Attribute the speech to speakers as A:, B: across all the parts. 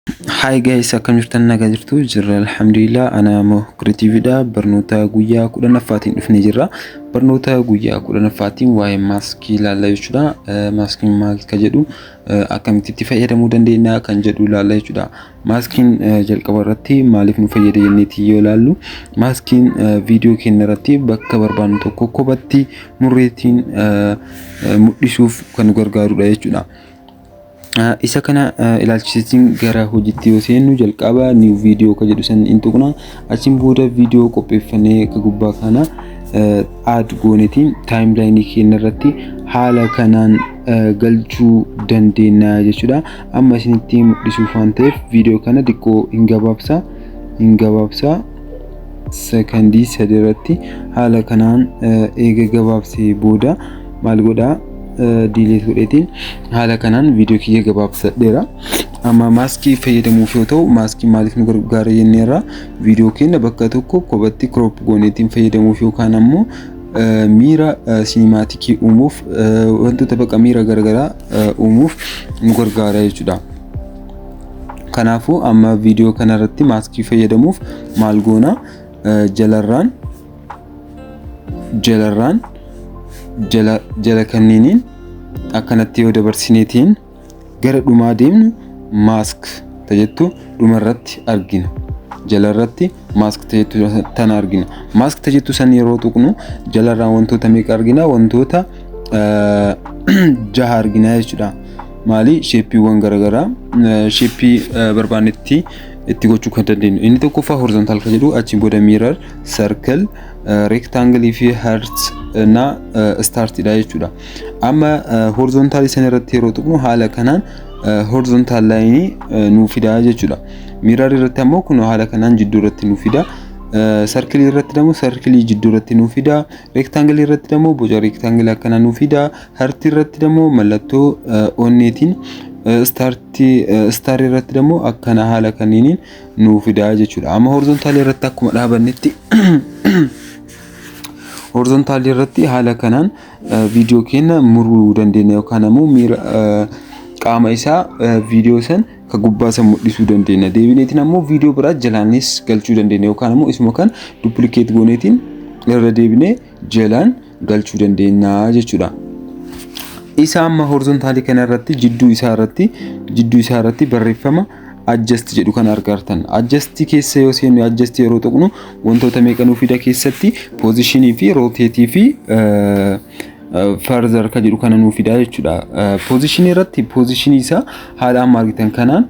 A: Hi guys, akkam jirtan? Nagaa jirtu? Jirra, alhamdulillah. Ana immoo creativeidha. Barnoota guyyaa 10ffaatiin dhufnee jirra. Barnoota guyyaa 10ffaatiin waa'ee maaskii ilaalla jechuudha. Maaskiin maal ka jedhu, akkamitti itti fayyadamuu dandeenya kan jedhu ilaalla jechuudha. Maaskiin jalqaba irratti maaliif nu fayyada jenneeti yoo ilaallu, maaskiin viidiyoo keenya irratti bakka barbaannu tokko kophatti murreetiin mul'isuuf kan nu gargaarudha jechuudha. Isa kana ilaalchiseetiin gara hojiitti yoo seennu, jalqaba new video ka jedhu san in tuqna. Achiin booda viidiyoo qopheeffannee ka gubbaa kana add goonetiin timelineii keenya irratti haala kanaan galchuu dandeenya jechuudha. Amma isinitti mul'isuuf waan ta'eef viidiyoo kana xiqqoo hin gabaabsa. Sekondii 3 irratti haala kanaan eega gabaabsee booda maal godhaa? Delete godheetiin haala kanaan viidiyoo kiyya gabaabsadheera. Amma maaskii fayyadamuuf yoo ta'u, maaskii maaliif nu gargaara jenneerra? Viidiyoo keenya bakka tokko kophatti crop gooneetiin fayyadamuuf yookaan ammoo miira cinematicii uumuuf, wantoota bakka miira garaagaraa uumuuf nu gargaara jechuudha. Kanaafuu amma viidiyoo kanarratti maaskii fayyadamuuf maal goona? Jalarraan jala jala kanneeniin akkanatti yoo dabarsineetiin gara dhumaa deemnu, mask tajettu dhumarratti argina. Jalarratti mask tajettu tana argina. Mask tajettu san yeroo tuqnu jalarraan wantoota meeqa argina? Wantoota jaha argina jechuudha. Maali? Shapeiiwwan garaagaraa, shapeii barbaannetti itti gochuu kan dandeenyu. Inni tokkoffaa horizontal kan jedhu, achiin booda mirror, circle, rectangle fi heart na startidha jechuudha. Amma horizontalii sana irratti yeroo tuqnu haala kanaan horizontal lineii nuu fida jechuudha. Mirror irratti ammoo kun haala kanaan jidduu irratti nuu fida. Circleii irratti immoo circleii jidduu irratti nuu fida. Rectangleii irratti immoo boca rectangleii akkanaa nuu fida. Heartii irratti immoo mallattoo onneetiin, starii irratti immoo akkana haala kanniiniin nuu fida jechuudha. Amma horizontalii irratti akkuma dhaabannetti, horizontalii irratti haala kanaan viidiyoo keenya muruu dandeenya yookaan ammoo miira qaama isaa viidiyoo san ka gubbaa san mul'isuu dandeenya. Deebineetiin ammoo viidiyoo biraa jalaanis galchuu dandeenya yookaan ammoo isuma kan duplicate gooneetiin irra deebinee jalaan galchuu dandeenya jechuudha. Isa amma horizontalii kana irratti jidduu isaa irratti barreeffama adjust jedhu kan argartan. Adjust keessa yoo seennu, adjust yeroo tuqnu wantoota meeqa nuu fida? Keessatti positionii fi rotateii fi feather ka jedhu kana nuu fida jechuudha. Positionii irratti positionii isaa haala amma argitan kanaan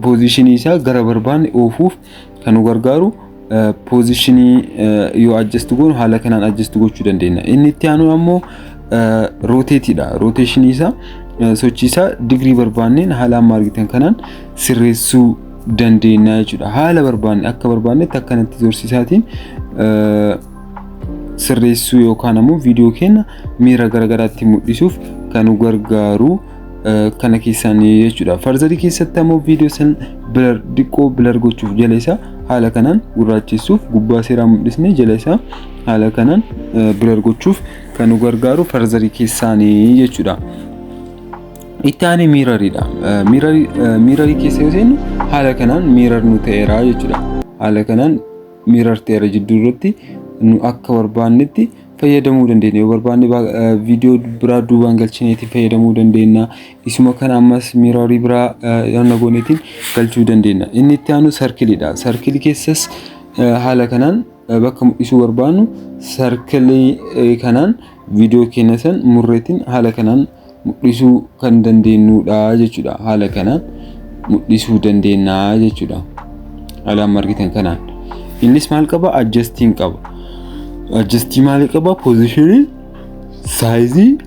A: positionii isaa gara barbaanne oofuuf kan nu gargaaru positionii yoo adjust goonu haala kanaan adjust gochuu dandeenya. Inni itti aanu ammoo rotateiidha. Rotationii isaa, sochii isaa digirii barbaanneen haala amma argitan kanaan sirreessuu dandeenya jechuudha. Haala barbaanne, akka barbaannetti akkanatti zorsiisaatiin sirreessuu yookaan ammoo viidiyoo keenya miira garaagaraatti mul'isuuf kan nu gargaaru kana keessaan jechuudha. Featherii keessatti ammoo viidiyoo san blur, xiqqoo blur gochuuf, jala isaa haala kanaan gurraachessuuf, gubbaa seeraa mul'isnee jala isaa haala kanaan blur gochuuf kan nu gargaaru featherii keessaanii jechuudha. Itti aanee mirroriidha. Mirrorii keessa yoo seennu haala kanaan mirror nu ta'eera jechuudha. Haala kanaan mirror ta'eera, jidduu irratti nu akka barbaannetti fayyadamuu dandeenya. Yoo barbaanne viidiyoo biraa duubaan galchineetiin fayyadamuu dandeenya. Isuma kana ammas mirrorii biraa yoona gooneetiin galchuu dandeenya. Inni itti aanu circleiidha. Circleii keessas haala kanaan bakka mul'isuu barbaannu circleii kanaan viidiyoo keenya san murreetiin haala kanaan mul'isuu kan dandeenyudha jechuudha. Haala kanaan mul'isuu dandeenya jechuudha. Haala amma argitan kanaan. Innis maal qaba? Adjustiin qaba. Adjustii maal qaba? Positionii, sizeii,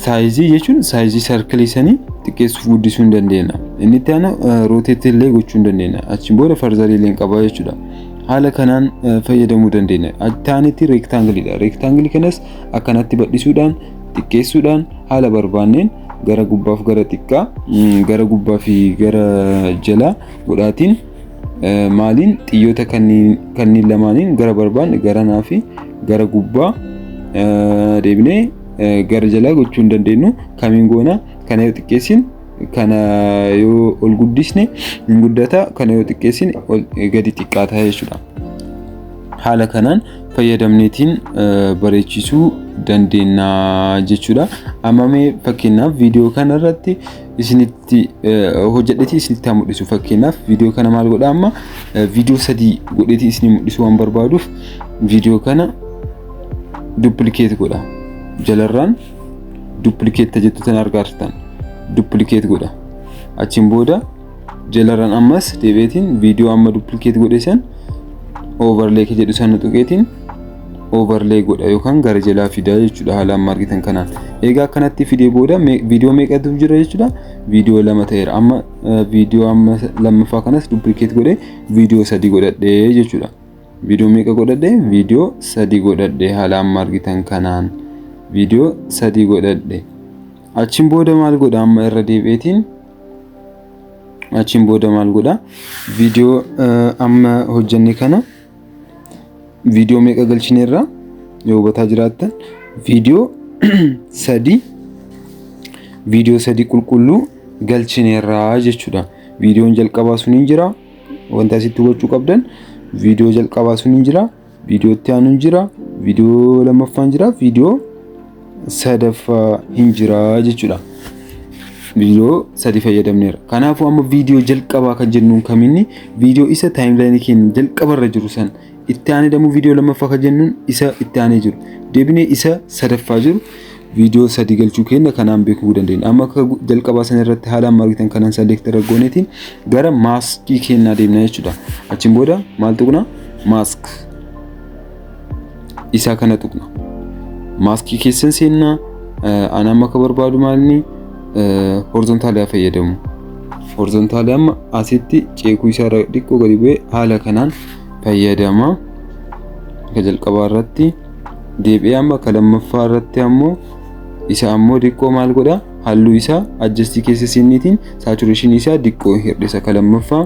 A: sizeii jechuun sizeii circleii sanii xiqqeessuuf guddisuu hin dandeenya. Inni itti aanu rotateii illee gochuu hin dandeenya. Achiin booda featherii illee qaba jechuudha. Haala kanaan fayyadamuu dandeenya. Itti aanetti rectangleiidha. Rectangleii kanas akkanatti bal'isuudhaan, xiqqeessuudhaan, haala barbaanneen gara gubbaaf gara xiqqaa, gara gubbaa fi gara jalaa godhaatiin, maaliin, xiyyoota kanneen lamaaniin gara barbaanne garanaa fi gara gubbaa deebinee gara jalaa gochuu hin dandeenyu. Kamiin goona? Kana yoo xiqqeessin Kana yoo ol guddisne hin guddata, kana yoo xiqqeessine ol gadi xiqqaata jechuudha. Haala kanaan fayyadamneetiin bareechisuu dandeenya jechuudha. Amma mee fakkeenyaaf viidiyoo kana irratti isinitti hojjedheeti isinitti haa mul'isu. Fakkeenyaaf viidiyoo kana maal godha, amma viidiyoo sadii godheeti isinii mul'isuu waan barbaaduuf viidiyoo kana duplicate godha. Jalarraan duplicate jettu tan argaa jirtan duplicate godha. Achiin booda jalarraan ammas deebi'eetiin viidiyoo amma duplicate godhe san overlay jedhu sana tuqeetiin overlay godha yookaan gara jalaa fidaa jechuudha haala amma argitan kanaan. Egaa akkanatti fidee booda viidiyoo meeqatu jira jechuudha? Viidiyoo lama ta'eera. Amma viidiyoo amma lammaffaa kanas duplicate godhee viidiyoo sadii godhadhee jechuudha. Viidiyoo meeqa godhadhee? Viidiyoo sadii godhadhee haala amma argitan kanaan. Viidiyoo sadii godhadhe. Achiin booda maal godha amma irra deebi'eetiin? Achiin booda maal godha? Viidiyoo amma hojjenne kana viidiyoo meeqa galchineerra yoo hubataa jiraattan, viidiyoo sadii, viidiyoo sadii qulqulluu galchineerraa jechuudha. Viidiyoon jalqabaa sun hin jira. Wanta asitti hubachuu qabdan, viidiyoo jalqabaa sun hin jira. Viidiyoo itti aanu hin jira. Viidiyoo lammaffaan jira. Viidiyoo sadaffaa hin jira jechuudha. Viidiyoo sadi fayyadamneera. Kanaafuu amma viidiyoo jalqabaa kan jennuun kaminni? Viidiyoo isa timelineii keenya jalqabarra jiru san, itti aanee dammoo viidiyoo lammaffaa kan jennuun isa itti aanee jiru. Deebinee isa sadaffaa jiru, viidiyoo sadi galchuu keenya kanaan beekuu dandeenya. Amma akka jalqabaa sana irratti haala amma argitan kanaan select irra gooneetiin gara maskii keenyaa deemna jechuudha. Achiin booda maal tuqna? Mask isaa kana tuqna. Maskii keessan seennaa. Ana amma akka barbaadu maalni horizontalii fayyadamu. Horizontalii amma asitti ceekuu isaa irra xiqqoo gadi bu'ee haala kanaan fayyadama. Akka jalqabaa irratti deebi'ee amma akka lammaffaa irratti ammoo isa ammoo xiqqoo maal godha? Halluu isaa adjustii keessa seeniitiin saturationii isaa xiqqoo hir'isa. Ka lammaffaa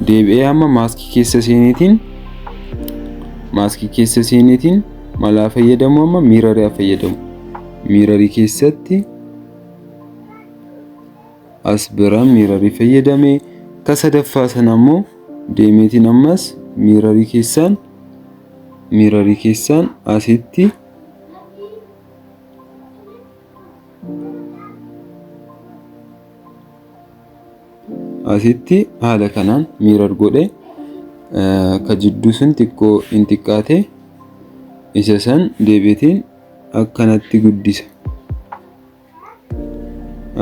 A: deebi'ee amma maskii keessa seeniitiin malaa fayyadamu, amma mirrorii fayyadamu. Mirrorii keessatti as bira mirrorii fayyadame. Ka sadaffaa sana ammoo deemeetiin ammas mirrorii keessaan asitti haala kanaan mirror godhe. Ka jidduu sun xiqqoo hin xiqqaate, isa san deebiitiin akkanatti guddisa.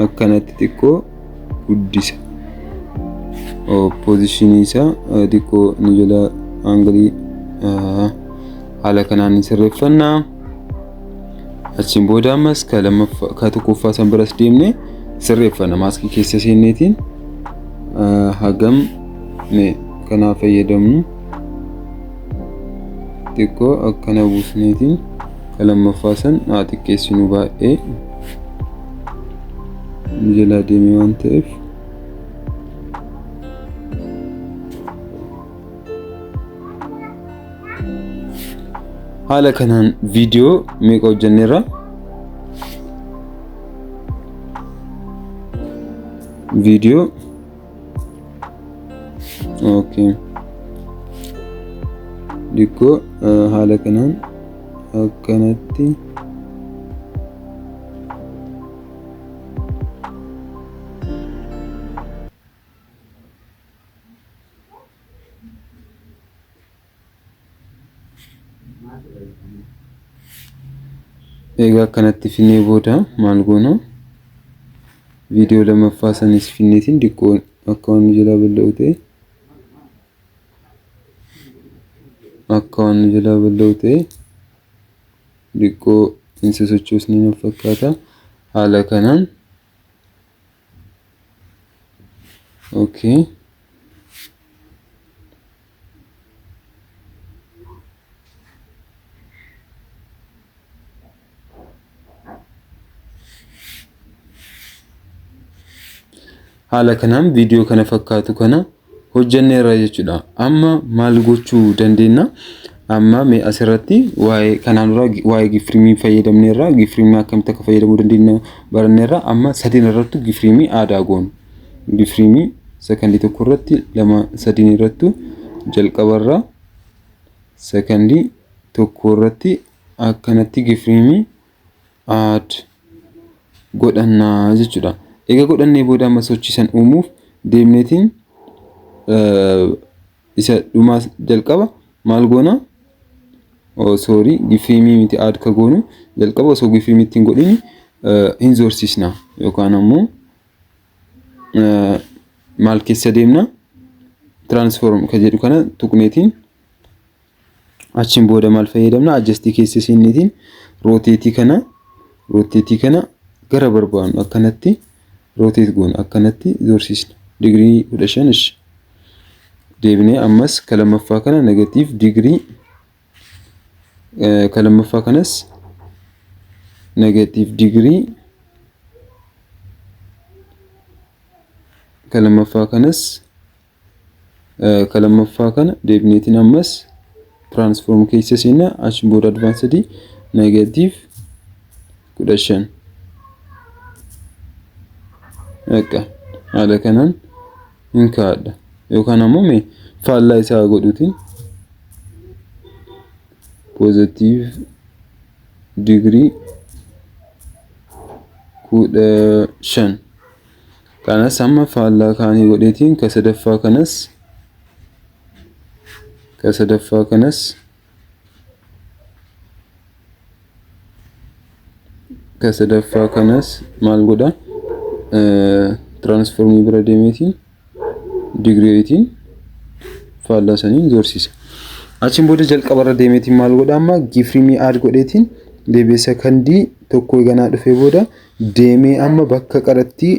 A: Akkanatti xiqqoo guddisa. Positionii isaa xiqqoo ni jala angleii haala kanaan ni sirreeffannaa. Achiin booda ammas ka lammaffaa, ka tokkoffaa san biras deemnee sirreeffanna. Maskii keessa seenneetiin hagam kanaa fayyadamnu, xiqqoo akkana buusneetiin ka lammaffaa san haa xiqqeessinu, baay'ee jalaa deemee waan ta'eef. Haala kanaan viidiyoo meeqa hojjenneerra? Viidiyoo, okay, xiqqoo haala kanaan akkanatti. Egaa akkanatti finnee booda maal goona? Viidiyoo lammaffaa sanis finneetiin xiqqoo akka waan jalaa bal'a'u ta'e, akka waan jalaa bal'a'u ta'e xiqqoo hin sosochoosne na fakkaata haala kanaan. Okay. Haala kanaan viidiyoo kana fakkaatu kana hojjenneerra jechuudha. Amma maal gochuu dandeenya? Amma mee asirratti waa'ee kanaan dura waa'ee keyframeii fayyadamneerra, keyframeii akkamitti akka fayyadamuu dandeenyu baranneerra. Amma sadiin irrattu keyframeii add goonu. Keyframeii sekondii 1 irratti, 2, 3 irrattu jalqabarra sekondii 1 irratti akkanatti keyframeii add godhannaa jechuudha. Egaa godhannee booda amma sochiisan uumuuf deemneetiin isa dhumaa jalqaba maal goona? Oh, sorry, keyframeii miti add ka goonu. Jalqaba osoo keyframeii ittiin godhin hin zoorsiisna yookaan ammoo maal keessa deemna? Transform ka jedhu kana tuqneetiin achiin booda maal fayyadamna? Adjustii keessa seenneetiin rotateii kana gara barbaannu akkanatti rotate goona, akkanatti zoorsiisna digirii 15. Ishi deebinee ammas ka lammaffaa kana negative digirii, ka lammaffaa kanas negative digirii, ka lammaffaa kanas, ka lammaffaa kana deebineetiin ammas transform keessa seenna, achi booda advanced, negative 15. Bakka haala kanaan hin kaa'adha yookaan ammoo mee faallaa isaa godhuutiin positive digirii 15. Kanas amma faallaa kaanii godheetiin ka sadaffaa kanas, ka sadaffaa kanas, ka sadaffaa kanas maal godha? Transformii bira deemeetiin digiriitiin faallaa saniin zoorsiisa. Achiin booda jalqabarra deemeetiin maal godha? Amma keyframeii add godheetiin deebi'ee sekondii 1 eeganaa dhufee booda deemee amma bakka qaratti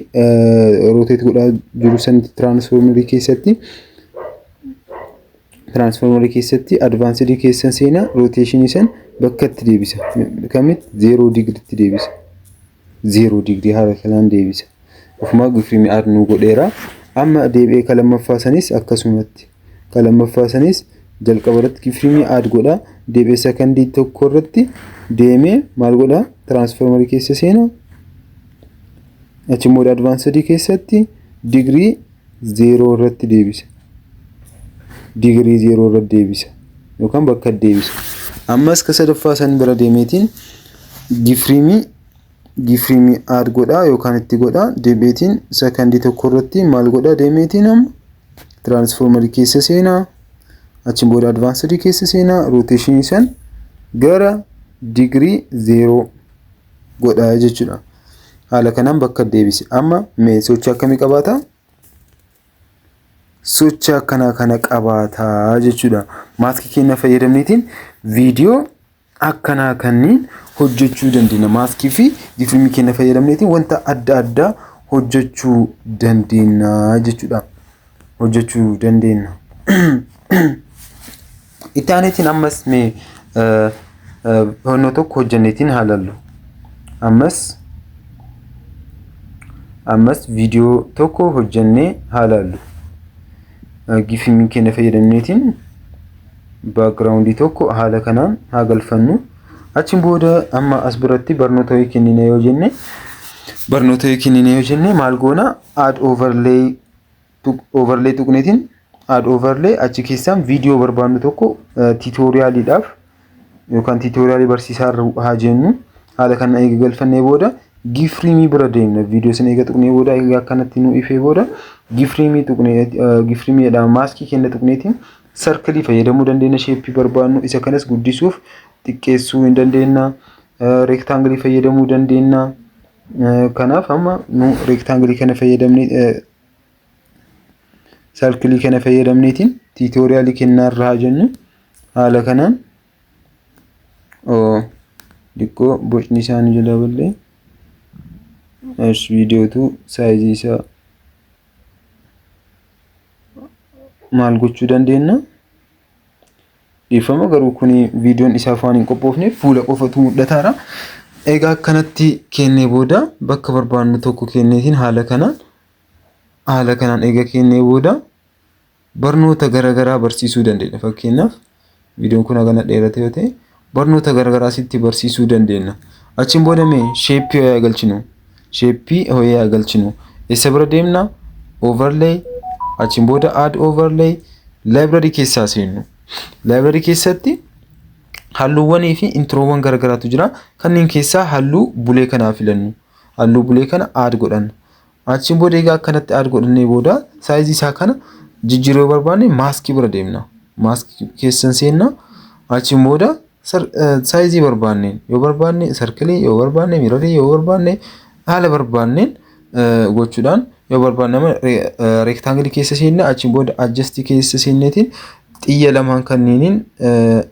A: rotate godhaa jiru sanitti transformerii keessatti advancedii keessan seenaa, rotationii san bakka itti deebisa. Kamitti? 0 digiriitti deebisa. 0 digirii haala kanaan deebisa. Ofumaa keyframeii add nuu godheera. Amma deebi'ee ka lammaffaa sanis akkasumatti. Ka lammaffaa sanis jalqaba irratti keyframeii add godha. Deebi'ee sekondii 1 irratti deemee maal godha? Transformerii keessa seena. Achi booda advancedii keessatti digirii 0 irratti deebisa. Digirii 0 irratti deebisa. Yookaan bakka deebisa. Ammas ka sadaffaa san bira deemeetiin keyframeii add godhaa yookaan itti godhaa, deebi'eetiin sekondii 1 irratti maal godhaa? Deemeetiin amma transformerii keessa seenaa, achiin booda advancedii keessa seenaa, rotationii san gara digirii 0 godhaa jechuudha. Haala kanaan bakka deebise. Amma mee sochii akkamii qabaata? Sochii akkanaa kana qabaataa jechuudha. Maskii keenya fayyadamneetiin viidiyoo akkanaa kanneen hojjechuu dandeenya. Maskii fi keyframeii keenya fayyadamneetiin wanta adda addaa hojjechuu dandeenya jechuudha. Hojjechuu dandeenya. Itti aaneetiin ammas mee honnoo tokko hojjenneetiin haa laallu. Ammas viidiyoo tokko hojjennee haa laallu. Keyframeii keenya fayyadamneetiin backgroundii tokko haala kanaan haa galfannu. Achiin booda amma as biratti barnoota wayii kennine yoo jenne, barnoota wayii kennine yoo jenne maal goona? Add overlay, overlay tuqneetiin add overlay, achi keessaan viidiyoo barbaannu tokko tutorialiidhaaf yookaan tutorialii barsiisaa haa jennu. Haala kana eega galfannee booda keyframeii bira deemna. Viidiyoo sana eega tuqnee booda, eega akkanatti nu ifee booda, keyframeii tuqnee, keyframeiidhaan maskii keenya tuqneetiin circleii fayyadamuu dandeenya. Shapeii barbaannu isa kanas guddisuuf xiqqeessuu hin dandeenya, rectangleii fayyadamuu dandeenya. Kanaaf amma nu rectangleii kana fayyadamnee, circleii kana fayyadamneetiin tutorialii kennaarraa haa jennu. Haala kanaan xiqqoo bocni isaanii jala bal'ee viidiyootu sizeii isaa maal gochuu dandeenya? Dhiifama garuu kuni viidiyoon isaaf waan hin qophoofneef fuula qofatu mul'ataara. Egaa akkanatti kennee booda bakka barbaannu tokko kenneetiin haala kanaan eega kennee booda barnoota garaagaraa barsiisuu dandeenya. Fakkeenyaaf Viidiyoon kun hagana dheerate yoo ta'e, barnoota garaagaraa sitti barsiisuu dandeenya. Achiin booda mee shape hoyaa galchinu. Shape hoyaa galchinu. Eessa bira deemna? Overlay, achiin booda add overlay, library keessaa seennu. Library keessatti halluuwwanii fi introowwan garaagaraatu jira. Kanneen keessaa halluu blue kanaa filannu. Halluu blue kana add godhanna. Achiin booda egaa akkanatti add godhannee booda, size isaa kana jijjiiruu yoo barbaanne, mask bira deemna. Mask keessan seenna. Achiin booda size barbaanneen, yoo barbaanne circle, yoo barbaanne mirror, yoo barbaanne haala barbaanneen gochuudhaan, yoo barbaanne rectangle keessa seenna. Achiin booda adjust keessa seenneetiin xiyya lamaan kanneeniin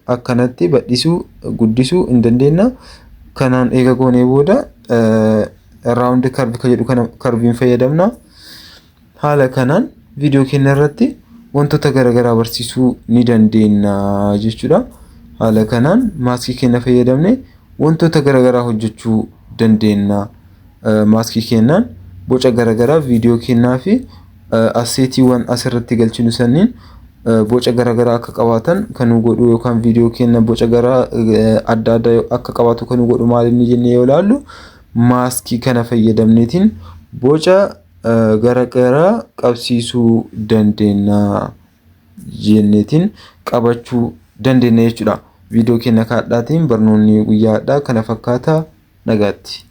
A: akkanatti bal'isuu, guddisuu hin dandeenya. Kanaan eega goonee booda, round curve kan jedhu kana curveiin fayyadamna. Haala kanaan viidiyoo keenya irratti wantoota garaagaraa barsiisuu ni dandeenya jechuudha. Haala kanaan mask keenya fayyadamne wantoota garaagaraa hojjechuu dandeenya. Mask keenyaan boca garaagaraa viidiyoo keenyaa fi assetiiwwan asirratti galchinu sanniin boca garaagaraa akka qabaatan kan nu godhu, yookaan viidiyoo keenya boca gara adda addaa akka qabaatu kan nu godhu maal inni jennee yoo ilaallu, mask kana fayyadamneetiin boca garaagaraa qabsiisuu dandeenya jenneetiin qabachuu dandeenya jechuudha. Viidiyoo keenya kaadhaatiin barnoonni guyyaa har'aa kana fakkaata, nagaatti.